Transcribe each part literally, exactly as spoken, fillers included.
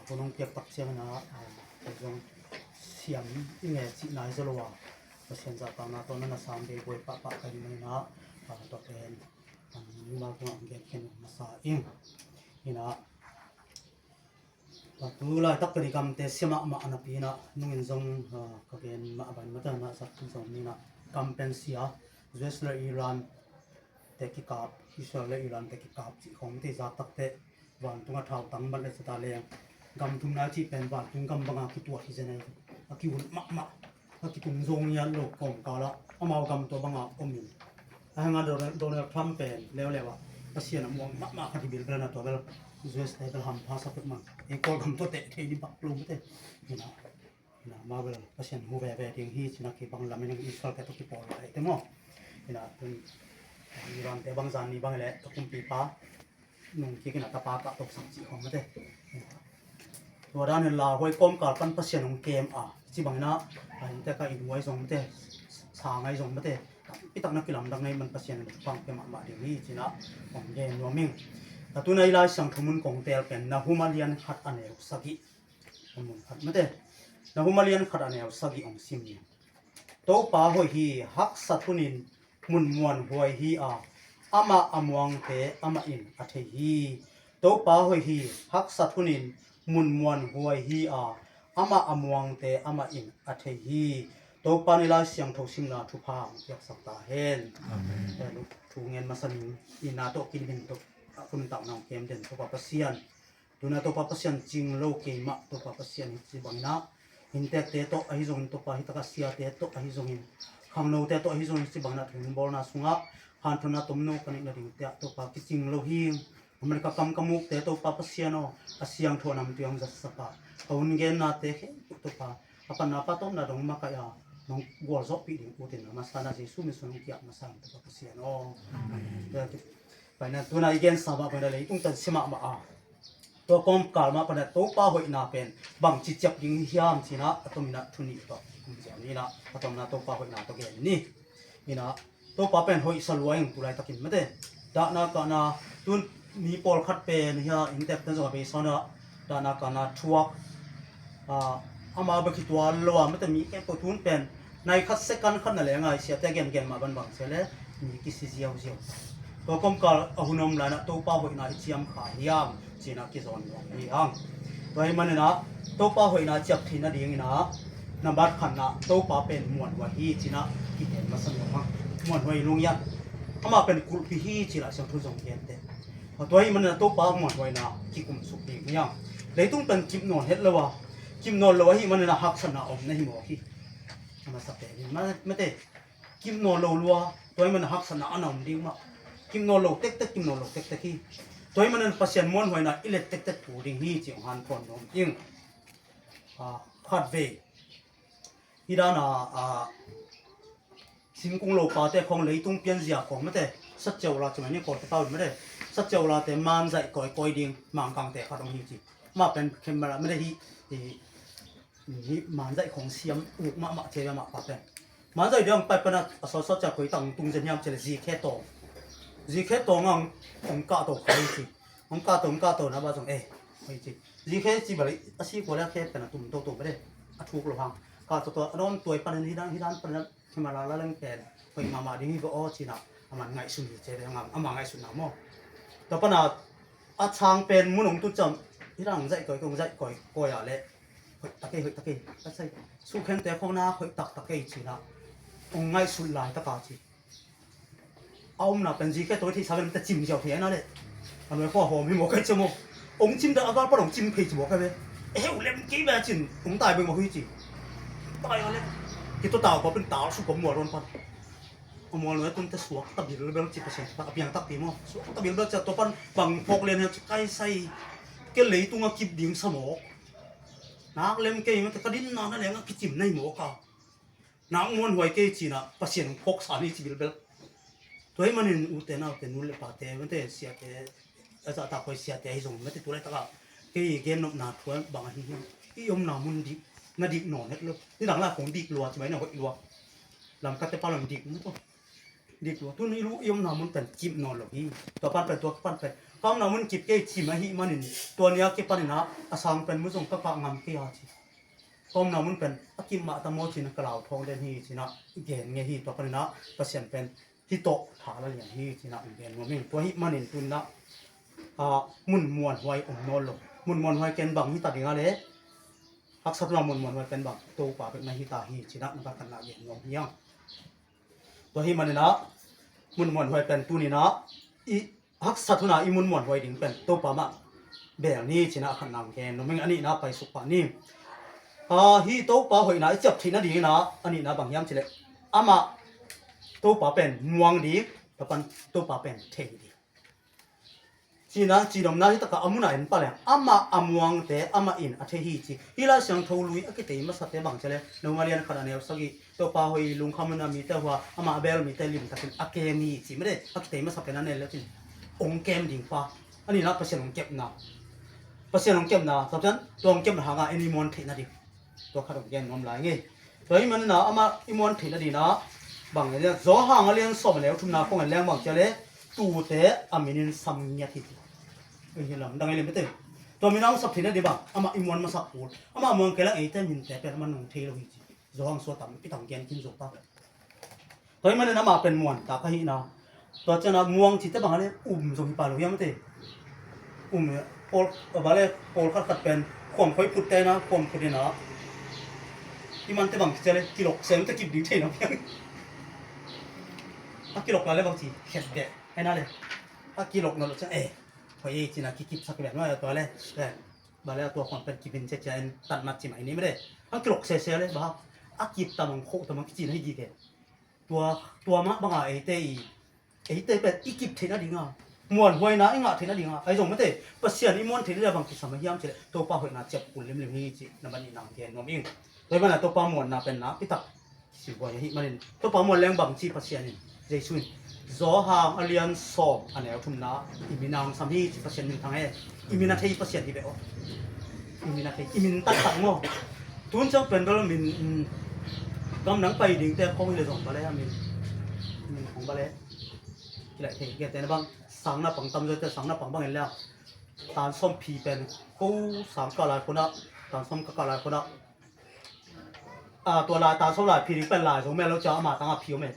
Hun hong piak tak ciangin ah, ah, kei zong siam i nge cih nai zaw lo a, Pasian zahtakna tawh na na sam bei buai pahpah ka hi manin ah, ah, tua pen, ah, mimal tungah hong gen khen masa ing. Inah, ah, tu laitak pen i gamte sia mahmah a napi inah, nungin zong, ah, ka gen mah a ban mata na zat zong ni inah, gam pen sia, U S le Iran te kikap, Israel le Iran te kikap cih khawng te zak tak teh, vantung a thautang ban le zata leng, gam thumna cih pen vantung gam banga kituat hi zen a, a kiun mahmah, a kitung zong ngiat lo kawmkal ah amau gam tua banga om in. A hang a Donald, Donald Trump pen leuleu ah Pasian a muang mahmah khat hi bilbel na tua bel U S te bel hampha sa pek man. Ei Kawlgam tua teh thei ni bak lo mate. Inah, inah amau bel Pasian hu veve ding hi cih na kibang lam in Israel te tua kipawl lai te maw. Inah tun Iran te bang zan ni bang le tua kumpipa nung kik inah tapa kah toksak cih khawng mate. Tua dan in lauhuai kawmkal pan Pasian hong kem a, ci bang inah, a innte ka innhuai zong mate, sangai zong mate, tampi tak na kilamdang na hih man Pasian in thupha hong pia mahmah ding hi ci inah hong gen nuam ing. Ka tun a i Lai Siangtho mun kong teel pen Nahum a lian khat a neu sagih. Mun khat mate. Nahum a lian khat a neu sagih hong sim ni. Topa hoih hi, haksat hunin mun muanhuai hi a, amah a muangte amah in a thei hi. Topa hoih hi, haksat hunin mun muanhuai hi a, amah a muangte amah in a thei hi. Topa nih Lai Siangtho simna thupha hong piaksak ta hen. Amen. Eh, thu ngen masa ning, i na tawh kinimin tawh a kun tauh nong kem den Topa Pasian. Tuna Topa Pasian cing lo keimah Topa Pasian hi ci bang inah, inntekte tawh ahi zongin Topa hi taka siate tawh ahi zongin, khangnote tawh ahi zongin ci bang inah thu hong bawlna sungah hanthotna tomno ka neih nading te ah Topa kicing lo hi. Amen. Ka kam ka mukte Topa Pasian aw, a siangtho a namtui hong zatsak a, ka hun gennate khempeuh Topa a panna pa tawpna dong makaih a nong gualzawhpih ding ut in a masa na Jesu min suang hong kiap masa in Topa Pasian aw. Amen. Pai na tuna i gensa mah pai na leitung tan sia mahmah a, tua kawmkal mah pai na Topa hoihna pen bangci ciap ding hiam ci inah a tom inah thu nih tawh kum ciam ni inah a tomna Topa hoihna tawh gen ni. Inah Topa pen hoihsa lua ing tu laitakin mate. Dahna kahna tun mi pawlkhat pen hia inntekte zong a beisa inah dahna kahna thuak, ah, amau bek hi tuan lo a mate, mi khempeuh tun pen nai khat second khat na leng a i siate gengen mah bangbang sia le mi kisi ziauziau. Tua kawmkal a hun om lai inah Topa hoihna i ciam kha hiam ci inah kizawn nuam hi hang. Tua hi man inah Topa hoihna ciap theih nading inah nambat khatna Topa pen muanhuai hi ci inah kigen masa nuam hang. Muanhuai lunghian, amah pen kulhpi hi ci Lai Siangtho zong gen teh. Tua hi man inah Topa muanhuaina kikumsuk ding hi hang. Leitung pen kip nawn het lo a, kip nawn lo ahih man inah haksatna om na hi mawk hi. A masa pen in ma-, mate, kip nawn lo lua, tua hi man inah haksatna a na om ding mah. Kip nawn lo tektek, kip nawn lo tektek hi. Tua hi man inah Pasian muanhuaina i let tektek kul ding hi ci hong hanthawn nuam ing. Ah, khatvei hi dan a, ah, singkung lopate khawng leitung pianzia khawng mate, satciau la ci mai ni, Kawlte pau in mate, satciau late manzaih kawikawi ding mangkangte khat om hi ci. Mah pen camera mate hi, hi, hi manzaih khawng siam uk mahmah ci a, mah pa pen manzaih ding hong pai pan a, a sawtsawt ciang koi tak hong tung zen hiam ci le zikhe tawng, zikhe tawng a hong, hong kahto kha hi ci. Hong kahto, hong kahto na bah zong eh, hoi ci. Zikhe ci bel a si kua le a khe pen a tum toto mate, a thuk lo hang. Kahto to a dawn tuai pan in hi dan, hi dan pan in a camera la leng pen hoih mahmah ding hi ve aw ci inah, aman ngaihsun hi ci ve hang, ama ngaihsutna maw. Tua pan a, a chang pen mun hong tun ciang hi dan hong zaih kawikawi, hong zaih kawikawi a le hoih tak ei, hoih tak ei, ka sai. Sukhente khawng na hoih taktak ei ci inah hong ngaihsut laitak a ci. A omna pen zikhe tawi theihsa pen ta cim ziau thei a na le. A nuai khua hawm hi mawk a ci maw. Hong cim dah a gal pan hong cim phei ci mawk a ve. E heu lem kei ve a cin hong tai beng mawk hi ci. Tai a le. Kito tau kua pen tau su kua mual ron pan. A mual nuai tun te suak ta bilbel ci Pasian a piang tak ti maw. Suak ta bilbel ci a tua pan bang phawk lian hiam ci kai sai. Ke leitung a kip ding sa mawk. Nak lem kei mate ka dinna na leng a kicim na hi mawk a. Nak muanhuai kei ci inah Pasian hong phawksa ni ci bilbel. Tua hi manin ute naute nu le pate mate siate, a zahtak huai siate ahi zong mate tu laitak a kei gen nopna thu bang ahi hiam. I omna mun dik, na dik nawn het lo. Nidang lai khawng dik lua ci mai na hoih lua. Lamkate pa lam dik mate. Dik lua. Tun i lu i omna mun pen kip nawn lo hi. Tua pan pen tua pan pen Ka omna mun kip kei cim ahih manin tua ni a kipanin ah a sang pen mu zong ka kah ngam kei a ci. Ka omna mun pen a kip mah ta maw ci-in ka lau thawng den hi ci-in ah gen ngei hi. Tua panin ah Pasian pen hih tawh tha la lian hi ci-in ah gen nuam ing. Tua ahih manin tu-in ah mun muanhuai om nawn lo. Mun muanhuai ken bang hi ta ding a le haksat hun a mun muanhuai pen bang Topa bek na hi ta hi ci-in ah na ka khatna gen nuam hi hang. Tua ahih manin ah mun muanhuai pen tuni-in ah i haksat hun a i mun muanhuai ding pen Topa mah bel ni ci-in ah a khatna gen nuam ing. A nihna paisuk pah ni. Hih Topa hoihna i ciap theih nadingin ah a nihna bang hiam cih leh amah Topa pen muang ding, Topa pen thei ding. Cina, cinomna hi takah a mun a en pah leng amah a muangte amah in a thei hi ci. Hih Lai Siangtho lui a kitei masate bang ci leh Noma lian khat a neu sagih, Topa hoih lungkham un a mite hua amah a bel mite limtakin a kem hi ci mede. A kitei masa pen a nel le cin ong kem ding pa. A nihna Pasian ong kepna. Pasian ong kepna, tua ong kepna hanga en i muan theih nading. Tua khat ong gen nuam lai ngei. Tua ahih manin ah amah i muan theih nadingin ah bang en, Johan a lian sawm a neu thumna kong en leng bang ci leh tuute a minin sam ngiat hi. Ei hi lamdang ei lim te. Tua min a hong sap theih nading bang amah i muan masak kul. Amah muang kei leng eite minte pen amah nong thei lo hi ci. Johan sua tam i tang gen kim zo pa. Tua ahih manin amah pen muan tak ahihna. Tua ciangin ah muang cihte bang a le um zong hi pah lo hiam te. Um, pawl, a bale, pawl khat khat pen khuam khoi phut te na, khuam phut in ah i mante bang ci le kilok sem te kip ding thei na piang. A kilok la le bang ci khet deh. Ai na le a kilok na lo ciang eh khoi ei ci-in ah kikip sak lian ma tua le. Bale a tua khuam pen kip in cia cia en tat mat ci mai ni mede. A kilok sese le ba a kip tamang kho tamang kici na hi gige. Tua, tua mah banga eite i, eite pen i kip theih nadinga, muanhuaina i ngah theih nadinga, ahi zong mate, Pasian i muan theih nadinga bang kisam a hiam cih leh Topa hoihna ciap kul limlim hi cih na ban i nang gen nuam ing. Tua hi mana Topa muanna pen na i tak kisibuai ahih manin Topa muan leng bang ci Pasian in, Jesu in, Johan a lian sawm a neu thumna i min a hong sam hi ci Pasian min thang e. I min a thei Pasian hi beh aw. I min a thei, i min taktak maw. Tun ciang pen bel min, mm, gamdang pai dingte khong hi le zong bale a min, min khong bale. Kilaih thei kiate na bang sang na pang tam zoite sang na pang bang en le a. Tan sawm phi pen ko sang ka lai khona, tan sawm ka ka lai khona. A, tua lai tan sawm lai phi ding pen lai zong mel lo cia ama tanga phi om e.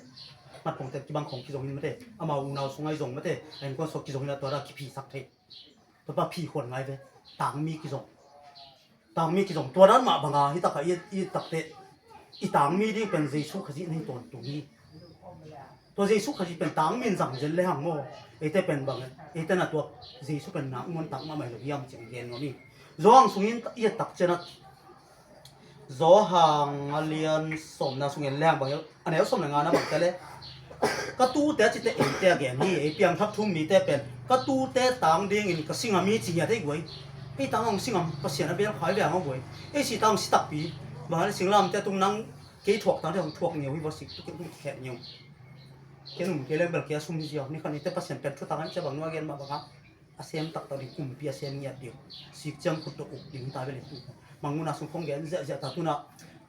Mat khong te kibang khong kizong in mate. Ama unau sungai zong mate. A innkuan suak kizong in a tua da kiphi sak thei. Tua pa phi khuan ngai ve. Tangmi kizong. Tangmi kizong. Tua dan mah banga hi takah i, i takte i tangmi ding pen Jesu Khazih na hi tawntung hi. Tua Jesu Khazih pen tangmi in zang zel le hang maw. Eite pen bang eite na tua Jesu pen na muan tak mahmah hi lo hiam cih gen nuam hi. Zawhang sungin i et tak cianah Zawhang a lian sawmna sung en leng bang a neu sawm le ngana bang te le ka tute a cite eite a gen hi. Ei piangthak thum mite pen ka tute tang dingin ka singam hi ci hiat ei guai. Ei tang hong singam Pasian a bel khai ve hong guai. Ei si tang si takpi bang a le singlamte tung nang kei thuak tangte hong thuak ngiau hi va sik tu kei hong kikhet ngiau. Ken um kei leng bel kei a sum hi ziau ni khan eite Pasian pen thu tang an cia bang nua gen mah banga a sem taktak ding kumpi a sem ngiat ding sik ciang khut tawh uk ding ta ve le tu. Mangmuna sung khong gen ziahziah ta tuna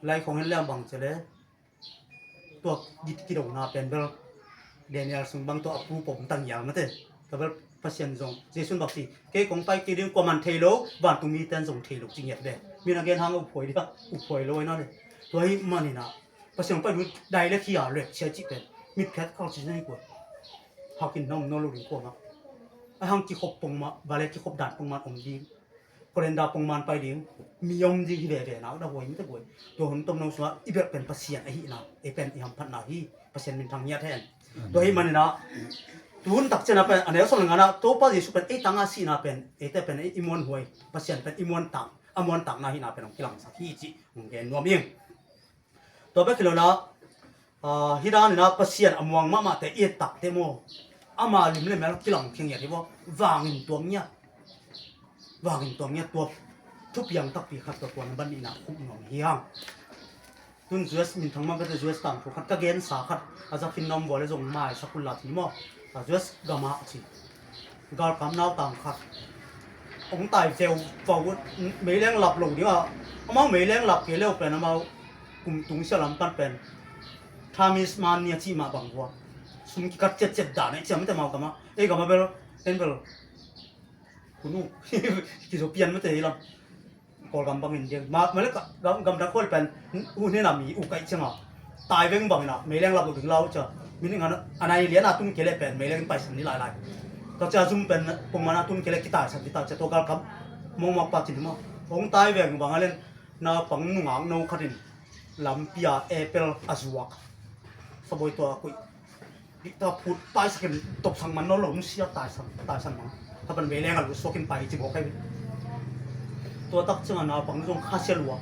lai khong hen leng bang ce le tua git kidona pen bel Daniel sung bang tua a pu pom tang ial mate. Tua bel Pasian zong Jesun bak si kei kong pai kei ding kua man thei lo vantung mi ten zong thei lo ci ngiat ve. Min a gen hang uphuai dia uphuai lo ai na le. Tua hi manina Pasian pai dui dai le khia lek sia cih pen mitphiat khal ci na hi kua. Hakin na om nawn lo ding kua ma. A hang kikhop pong ma vale kikhop dan pong man om ding. Kolenda pongman pai ding mi om ding hi veve na uh da huai mite huai. Tua hun tomno sungah i belh pen Pasian ahihna ei pen i hamphatna hi. Pasian min thang hiat hen. Tua hi manina tun tak ciana pen a neu sawm le ngana Topa Jesu pen ei tanga sihna pen eite pen i muanhuai Pasian pen i muantak a muantakna hihna pen hong kilangsak hi cih hong gen nuam ing. Tua bek hi lo la, ah, hi dan ina Pasian a muang mahmahte i et takte maw ama lim le mel kilang khingiat hi maw. Vangin tuam ngiat. Vangin tuam ngiat tua thupiang takpi khat tua tua na ban ina khum nuam hi hang. Tun US min thang mah bete US tangthu khat ka gensa khat a zakin na om vua le zong mai sakul la thi maw. A US gama a ci galkam nau tang khat hong tai veu vau meileng lap lo ding a amau meileng lap kei leu pen amau kum tung sia lam pan pen thamis man nia cih mah bang vua sum kikat ciatciat dan ei ciam te mau gama ei gama bel en bel Nu kizo pian mate hi lam. Kawlgam bangin diang ma male ka gam gam dang khual pen hun hena mi u kai cianga tai veng bangina meileng lap lo ding lau cia. Min ing ana anai liana tun kele pen meileng paisan ni lai lai. Ka cia zum pen pongmana tun kele kitaisan kitai cia tua galkam mongmok pa cin hima. Hong tai veng banga len naupang nungak no khatin lampia apple a zuak. Saboi tua a kuih. Bikta phut taisakin topsak man nawn lo, nusia taisan, taisan mang. Tapan veileng a lut suakin pai ci bawk kai. Tua tak cianga naupang zong khasia lua.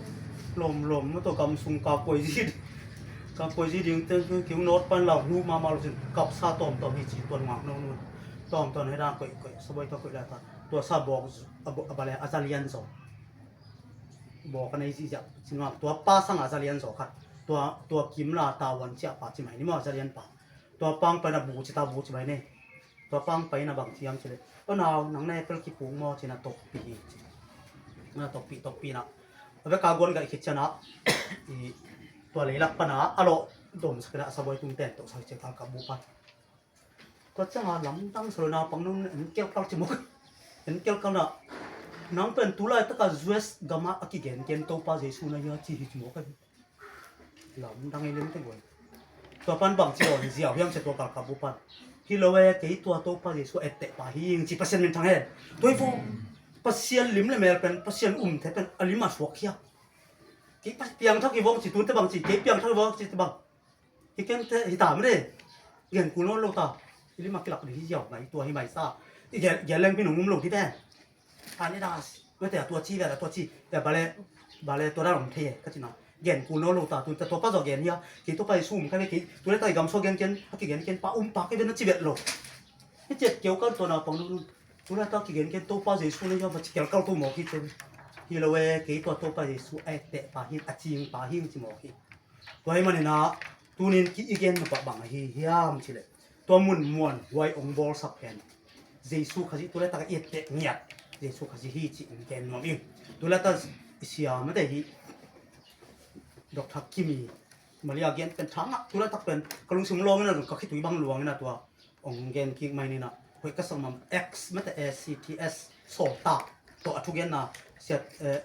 Lawm lawm ma tua gam sung ka kuai zi. Ka kuai zi ding te kiung nawt pan lau hnu mama lo sin. Kapsa tawmtawm hi ci tua nungak no nu. Tawmtawm he dan kuai kuai. Saboi tua kuai lai ta. Tua sa bawk a bale a za lian zaw. Bawk a nei zihziah ci ngak tua pa sanga za lian zaw khat. Tua tua kimla tauan ciah pa ci mai ni maw za lian pa. Tua pang paina bu ci ta bu ci mai ni. Tua pang paina bang ciam ci le. Tua nau nang ne pel kipung maw ci na tokpi hi ci. Na tokpi tokpi na. A veka guan gaih khit ciana. I tua leilak pana a lo dom sakina a saboi tung ten to sak ci kal ka bu pan. Tua cianga lamdang solo naupang nung en kelkal ci mawk. En kelkal na nang pen tu laitaka U S gama a kigengen Topa Jesu na hia ci hi ci mawk. Lamdang ei lem te guai. Tua pan bang ci on ziau hiam cia tua kalkal bu pan. Hi lo e kei tua Topa Jesu etteh pa hing ci Pasian min thang hen. Tua hi vo Pasian lim le mel pen Pasian um the pen a lim a suak hia. Kei piangthak hi vong ci tun te bang ci kei piangthak hi vong ci te bang. Hi ken te hi tam de. Gen kul nawn lo ta. Hi lima kilak di hi ziau mai tua hi mai sa. I gel gel leng pi nung um lo di pen. Ani das. Mete a tua ci ve la tua ci. Te bale bale tua da long thei ka ci na. Gen kul nawn lo ta tu ta tua pa zo gen hia. Ki tua pa i sum ka ve ki. Tu le ta i gam so gen ken. Ha ki gen ken pa um pa ke ve na ci ve lo. Hi chet keu kan tua na pang lu. Tu le ta ki gen ken tua pa Jesu na hia ba ci kel kal tu mo ki te. Hi lo e kei tua tua pa Jesu ai te pa hi a cing pa hi ci mo ki. Tua hi manina tunin ki i gen nop ah bang ahi hiam cile tua mun muan huai ong bawlsak pen Jesu Khazih tu le taka i etteh ngiat Jesu Khazih hi ci in gen nuam ing. Tu le ta i sia mate hi Doctor Kimi Malia gen pen thangah tu le tak pen ka lungsim luangina ka khitui bang luangina tua ong gen kik mai nina. Hoih ka sak mam X mate A C T S sawltak tawh a thugenna siat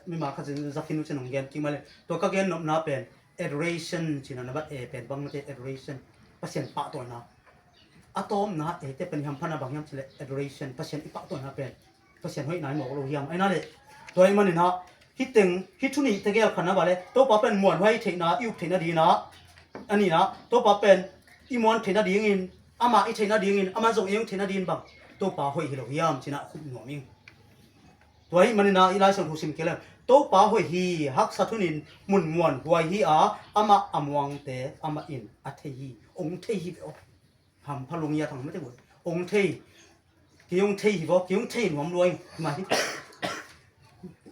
mima kha zin zakin uh cin ong gen kik mai le tua ka gen nopna pen adoration cina na bat e pen bang mate adoration Pasian pahtawina. A tawmna eite pen hiam phana bang hiam cile adoration Pasian i pahtawina pen Pasian hoihna i mawk lo hiam aina le tua i manina hi teng hi thu nih tegel khanna vale Topa pen muan huai theihna i up theihna dina anina Topa pen i muan theihna dingin ama i theihna dingin ama zong i ung theihna dingin bang Topa hoih hi lo hiam cina a khup nuam ing. Tua hi manina i Lai Siangtho sim kei leng Topa hoih hi haksa thunin mun muan huai hi a amah a muangte amah in a thei hi ong thei hi ve aw. Hampha lung ia thang mate ong thei. Kei ong thei hi vaw kei ong thei nuam luai. Mai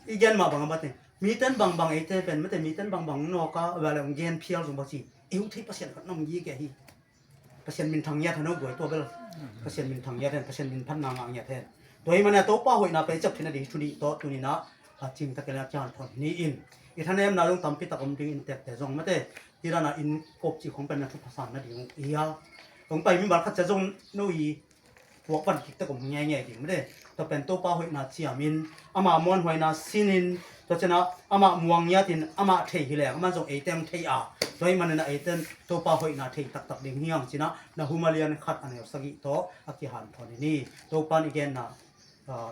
i gen mah bang a mate miten bangbang eite pen mate miten bangbang nawka vale ong gen phial zong bang ci i ong thei Pasian khat na om gi ke hi. Pasian min thang ngiat hen aw guai tua bel. Pasian min thang ngiat hen Pasian min phatna ngah ngiat hen. Tua hi manina Topa hoihna pen i ciap theihna ding hi thu nih tawh tunina a cing takin a kian thawn ni in i thanemna zong tampi tak om ding in tekte zong mate hi dana in kop cih khong pen na thupha san nading uh i hia. Hong pai mi bal khat cia zong no i puak van kik tek om ngeingei ding mate. Tua pen Topa hoihna ciamin ama muanhuaina sinin tua cina ama muang ngiatin ama thei hi leng ama zong eite hong thei a tua hi manina eiten Topa hoihna thei taktak ding hiang cina na huma lian khat a neu sagih tawh a kihanthawn hi ni. Topa ni genna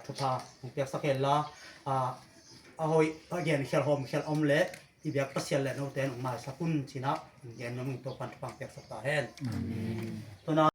thupha hong piaksak hen la a hoih a gen khial hawm khial om le i biak Pasian le note nong maisak un cina hong gen nong in Topan thupha hong piaksak ta hen. Tuna